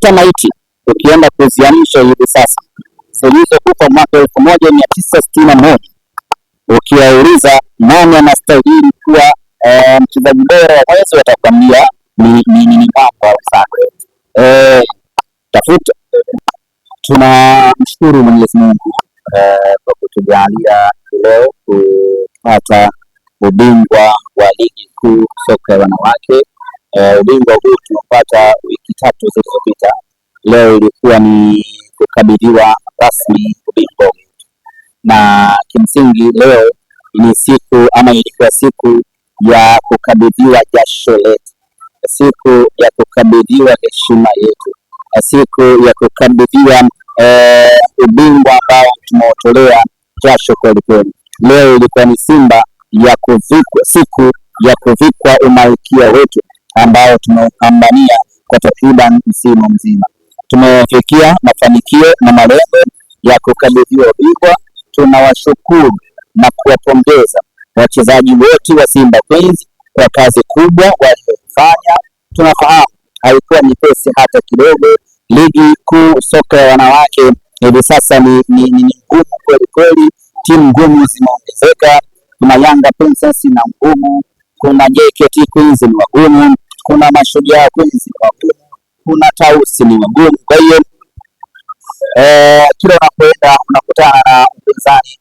Hata maiti ukienda kuziamsha hivi sasa zilizokufa mwaka 1961 ukiwauliza nani anastahili kuwa mchezaji bora wa mwezi watakwambia ni Mwamba Lusaka. Tafuta. Tunamshukuru Mwenyezi Mungu kwa kutujalia leo kupata ubingwa wa ligi kuu soka ya wanawake. Ubingwa huu tumepata wiki 3 zilizopita. Leo ilikuwa ni kukabidhiwa rasmi ubingwa huu, na kimsingi leo ni siku ama ilikuwa siku ya kukabidhiwa jasho letu, siku ya kukabidhiwa heshima yetu, siku ya kukabidhiwa ubingwa ambao tumeotolea jasho kweli kweli. Leo ilikuwa ni Simba ya kuvikwa, siku ya kuvikwa umalkia wetu ambao tumeupambania kwa takriban msimu mzima. Tumefikia mafanikio na malengo ya kukabidhiwa ubingwa. Tunawashukuru na kuwapongeza wachezaji wote wa Simba Queens kwa kazi kubwa waliyofanya. Tunafahamu haikuwa nyepesi hata kidogo. Ligi kuu soka ya wanawake hivi sasa ni ngumu kweli kweli, timu ngumu zimeongezeka. Kuna Yanga Princess na ngumu, kuna JKT Queens ni wagumu, kuna Mashujaa Queens ni wagumu, kuna Tausi ni wagumu. Kwa hiyo kila unapoenda unakutana na upinzani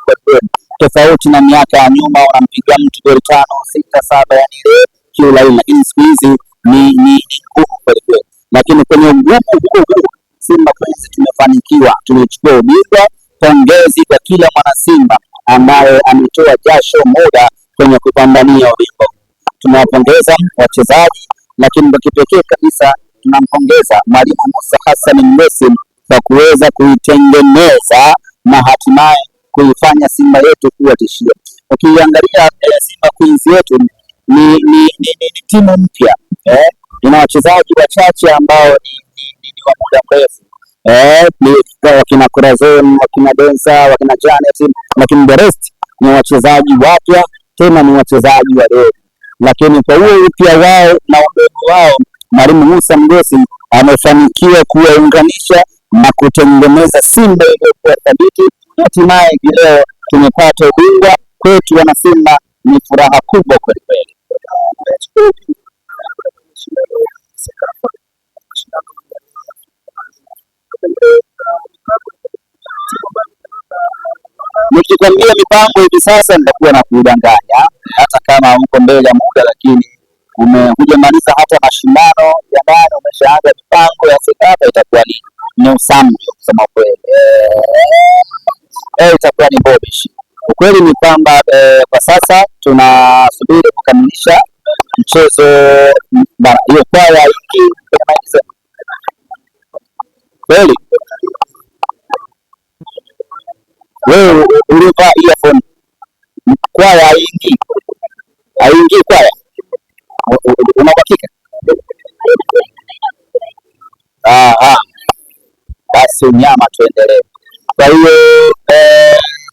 kweli kweli, tofauti na miaka ya nyuma, unampiga mtu goli 5 6 7, yani ile kiulaini, lakini siku hizi ni ngumu kweli kweli. Lakini kwenye ugumu huo huo Simba Queens tumefanikiwa, tumechukua ubingwa. Pongezi kwa kila mwana Simba ambaye ametoa jasho muda kwenye kupambania ubingwa. Tunawapongeza wachezaji, lakini kwa kipekee kabisa tunampongeza Mwalimu Musa Hassan Mgosi kwa kuweza kuitengeneza na hatimaye kuifanya Simba yetu kuwa tishio. Ukiangalia Simba Queens yetu ni timu mpya, ina wachezaji wachache ambao ni wa muda mrefu, wakina Corazon, wakina Densa, wakina Janet, lakini the rest ni wachezaji wapya, tena ni wachezaji wadogo. Lakini kwa huo upya wao na udogo wao, Mwalimu Musa Mgosi amefanikiwa kuwaunganisha na kutengeneza Simba iliyokuwa thabiti. Hatimaye leo tumepata ubingwa. Kwetu wana Simba ni furaha kubwa kweli kweli. Nikikwambia mipango hivi sasa nitakuwa na kudanganya, hata kama uko mbele ya muda, lakini hujamaliza hata mashindano ya ndani, umeshaanza mipango ya CECAFA, itakuwa ni usambi kusema kweli, itakuwa ni bobish. Ukweli ni kwamba kwa sasa tunasubiri kukamilisha mchezo hiyo kwaya hiki kweli. Wewe ulivaa earphone, kwaya haingii, haingii kwaya, una uhakika? Basi unyama, tuendelee. Kwa hiyo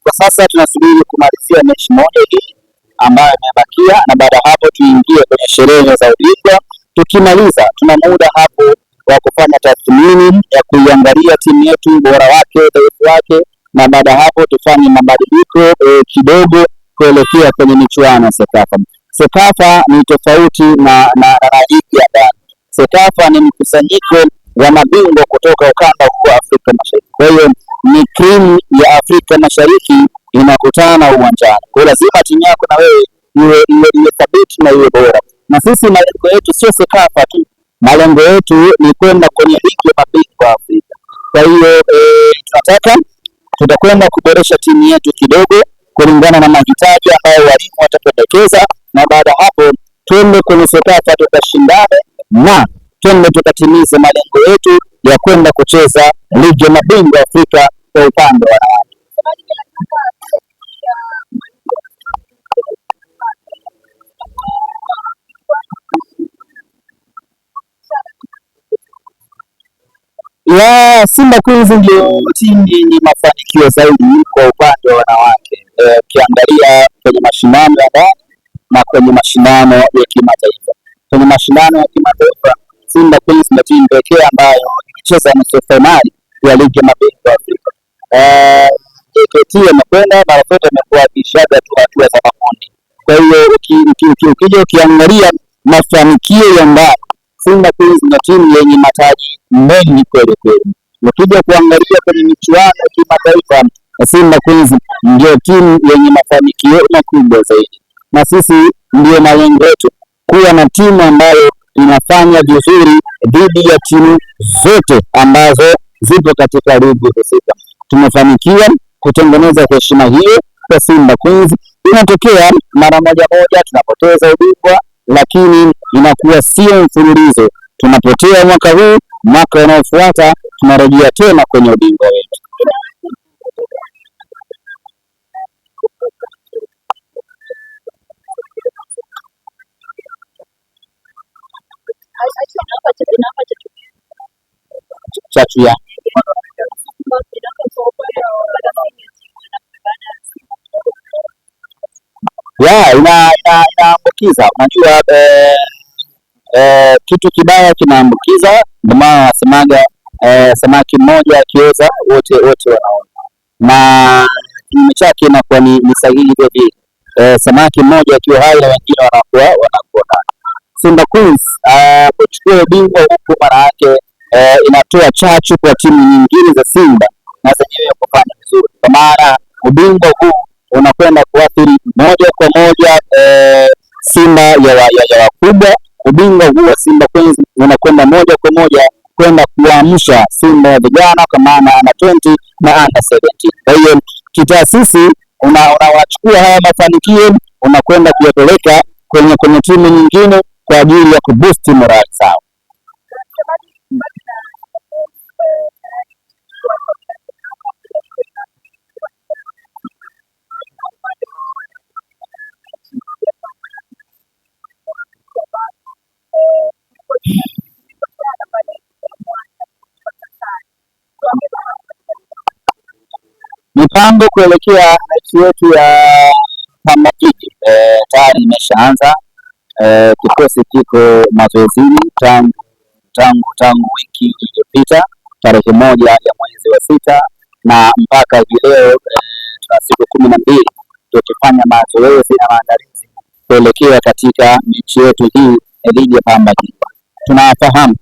kwa sasa tunasubiri kumalizia mechi moja hii ambayo imebakia, na baada hapo tuingie kwenye sherehe za ubingwa. Tukimaliza tuna muda hapo wa kufanya tathmini ya kuiangalia timu yetu, ubora wake, udhaifu wake, na baada hapo tufanye mabadiliko kidogo kuelekea kwenye michuano ya CECAFA. CECAFA ni tofauti na ligi ya ndani. CECAFA ni mkusanyiko wa mabingwa kutoka ukanda huu wa Afrika Mashariki. Kwa hiyo ni krimu ya Afrika Mashariki inakutana uwanjani. Kwa hiyo lazima timu yako na wewe iwe thabiti na iwe bora. Na sisi malengo yetu sio CECAFA tu, malengo yetu ni kwenda kwenye ligi ya mabingwa Afrika. Kwa hiyo tunataka tutakwenda kuboresha timu yetu kidogo kulingana na mahitaji ambayo walimu watapendekeza, na baada hapo twende kwenye CECAFA tukashindane na twende tukatimize malengo yetu ya kwenda kucheza ligi ya mabingwa Afrika kwa upande wa wanawake. Ya Simba Queens ndio timu yenye mafanikio zaidi kwa upande wa wanawake, ukiangalia kwenye mashindano ya ndani na kwenye mashindano ya kimataifa. Kwenye mashindano ya kimataifa Simba Queens Queens ndio timu pekee ambayo imecheza nusu fainali ya ligi ya mabingwa Afrika. JKT amekwenda mara zote, amekuwa akishaga tu hatua za makundi. Kwa hiyo ukija ukiangalia mafanikio ya ndani, Simba Queens ndio timu yenye mataji mengi kweli kweli. Ukija kuangalia kwenye michuano ya kimataifa, Simba Queens ndio timu yenye mafanikio makubwa zaidi, na sisi ndio malengo yetu kuwa na timu ambayo inafanya vizuri dhidi ya timu zote ambazo zipo katika ligi husika. Tumefanikiwa kutengeneza heshima hiyo kwa Simba Queens. Inatokea mara moja moja tunapoteza ubingwa, lakini inakuwa sio mfululizo. Tunapotea mwaka huu, mwaka unaofuata tunarejea tena kwenye ubingwa wetu. Chachu ya inaambukiza. Unajua, kitu kibaya kinaambukiza, ndio maana wanasemaga samaki mmoja akioza wote wote wanaona, na kinyume chake inakuwa ni sahihi vile vile. Samaki mmoja akiwa hai na wengine wanakuwa hai. Simba Queens kuchukua ubingwa huku, maana yake inatoa chachu kwa timu nyingine za Simba na zenyewe kufanya vizuri, kwa maana ubingwa huu unakwenda kuathiri moja kwa moja Simba ya wakubwa. Ubingwa huu wa Simba Queens unakwenda moja kwa moja kwenda kuamsha Simba ya vijana kwa maana under 20 na under 17. Kwa hiyo kitaasisi unawachukua haya mafanikio unakwenda kuyapeleka kwenye timu nyingine kwa ajili ya kuboost morali zao. Mipango kuelekea mechi yetu ya Pamba Jiji tayari imeshaanza. Kikosi kiko mazoezini tangu wiki iliyopita tarehe 1 ya mwezi wa 6 na mpaka hivi leo tuna siku 12 tukifanya mazoezi na maandalizi kuelekea katika mechi yetu hii dhidi ya Pamba Jiji. Tunafahamu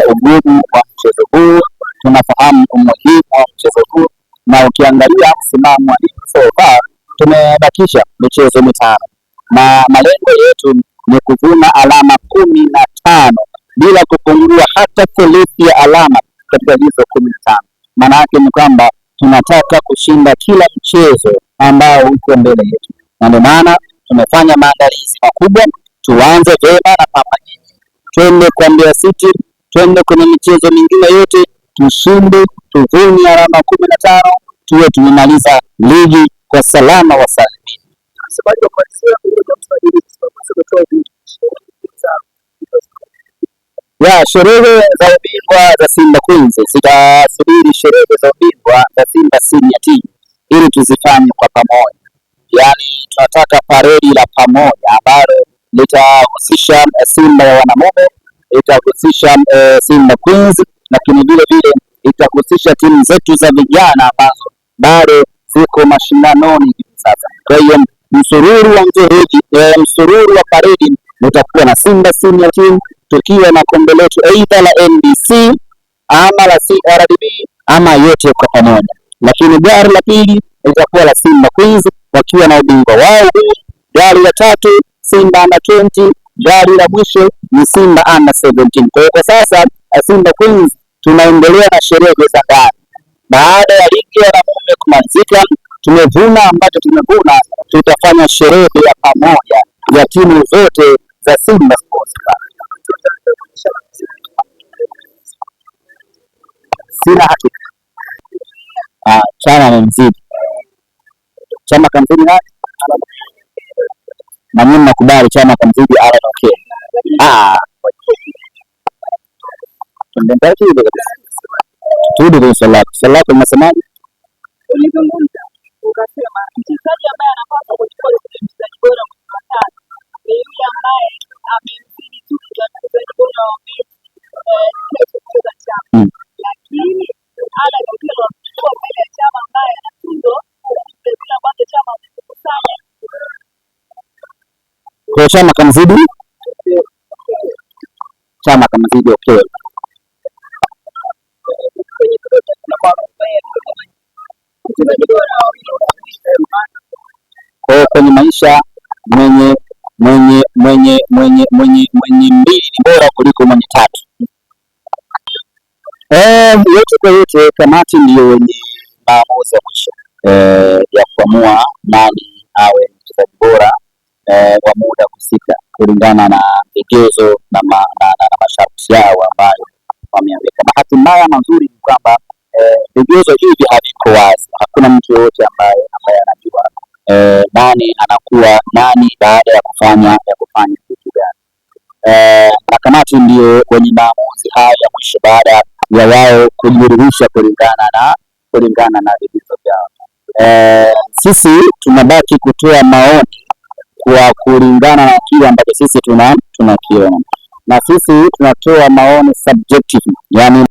ugumu wa mchezo huu, tunafahamu umuhimu wa mchezo huu, na ukiangalia msimamo wa ligi so far tumebakisha michezo 5 na malengo yetu ni kuvuna alama 15 bila kupungua hata theluthi ya alama katika hizo 15. Maana yake ni kwamba tunataka kushinda kila mchezo ambao uko mbele yetu, na ndio maana tumefanya maandalizi makubwa. Tuanze vyema na Pamba Jiji, twende kwa Mbeya City, twende kwenye michezo mingine yote, tushinde, tuvune alama 15, tuwe tumemaliza ligi kwa salama wa salimini. Ya sherehe za ubingwa za Simba Queens zitasubiri sherehe za ubingwa za Simba Senior Team ili tuzifanye kwa pamoja. Yaani tunataka paredi la pamoja ambalo litahusisha Simba ya wanamume, itahusisha Simba Queens, lakini vile vile itahusisha timu zetu za vijana ambazo bado ziko mashindanoni hivi sasa. Kwa hiyo msururu wa mfereji, msururu wa paredi utakuwa na Simba Senior Team tukiwa na kombe letu aidha la NBC ama la CRDB ama yote kwa pamoja. Lakini gari la pili litakuwa la Simba Queens wakiwa na ubingwa wao. Gari la tatu Simba under 20, gari la mwisho ni Simba under 17. Kwa hiyo kwa sasa Simba Queens tunaendelea na sherehe za ndani. Baada ya ligi ya wanamume kumalizika, tumevuna ambacho tumevuna, tutafanya sherehe ya pamoja ya timu zote za Simba Sports Club. Sina hakika. Chama amemzidi. Chama kamzidi nani? Na mimi nakubali Chama kamzidi Aaron Okelo. Tuendelee kidogo kabisa. Turudi kwenye swali lako. Swali lako linasemaje? Ulizungumza ukasema mchezaji ambaye anapaswa kuchukua mchezaji bora mwezi wa 5 ni yule ambaye amemzidi tuzo za mchezaji bora wa mechi Chama, lakini Allan Okello amechukua mbele ya Chama ambaye ana tuzo zile ambazo Chama amezikusanya. Kwa Chama kamzidi, Chama kamzidi Okello. Kwa hiyo kwenye maisha mwenye mwenye mwenye mwenye mwenye mwenye mbili ni bora kuliko mwenye tatu. Yote kwa yote, kamati ndiyo wenye maamuzi ya mwisho ya kuamua nani awe mchezaji bora wa muda husika kulingana na vigezo na masharti yao ambayo wameyaweka. Bahati mbaya mazuri ni kwamba vigezo hivi haviko wazi, hakuna mtu yoyote ambaye anajua nani anakuwa nani baada ya kufanya kitu gani. Na kamati ndio wenye maamuzi haya ya mwisho baada ya wao kujiridhisha kulingana na vigezo vyao. Sisi tunabaki kutoa maoni kwa kulingana na kile ambacho sisi tunakiona, na sisi tunatoa maoni subjective, yani.